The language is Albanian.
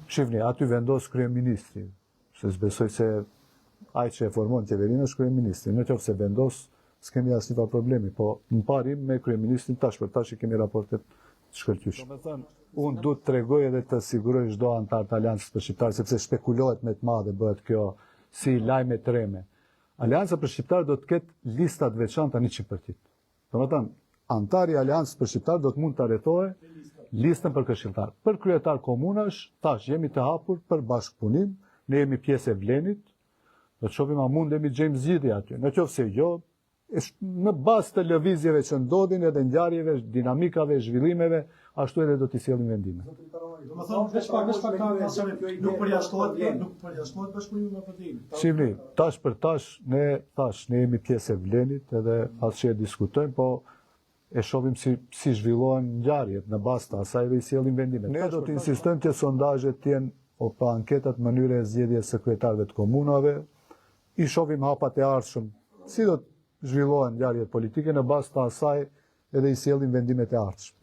Shifni, aty vendos kryeministri, se s'besoj se ai që e formon qeverinë është kryeministri. Në qoftë se vendos, s'kemi asnjë farë problemi, po në parim me kryeministrin tash për tash i kemi raportet të shkëlqyeshme. Domethënë, unë du të tregoj edhe të siguroj çdo anëtar të Aleancës për Shqiptarë, sepse spekulohet me të madhe bëhet kjo si lajme të rreme. Aleanca për Shqiptarë do të ketë lista të veçanta 100 partitë. Domethënë, anëtari i Aleancës për Shqiptarë do të mund të rrethojë listën për këshilltar. Për kryetar komunash, tash jemi të hapur për bashkëpunim, ne jemi pjesë e Vlenit, do të shohim a mundemi të gjejmë zgjidhje aty. Në qoftë se jo, në bazë të lëvizjeve që ndodhin edhe ngjarjeve, dinamikave, zhvillimeve, ashtu edhe do t'i sjellim vendime. Domethënë, veç pak, veç pak ta nuk përjashtohet, nuk përjashtohet bashkëpunimi me PDI-n. Shihni, tash për tash ne tash ne jemi pjesë e Vlenit edhe as që e diskutojmë, po e shohim si si zhvillohen ngjarjet në bazë të asaj dhe i sjellim vendimet. Ne do të insistojmë që sondazhet të jenë o pa anketat mënyre e zgjedhjes së kryetarëve të komunave, i shohim hapat e ardhshëm, si do të zhvillohen ngjarjet politike në bazë të asaj edhe i sjellim vendimet e ardhshme.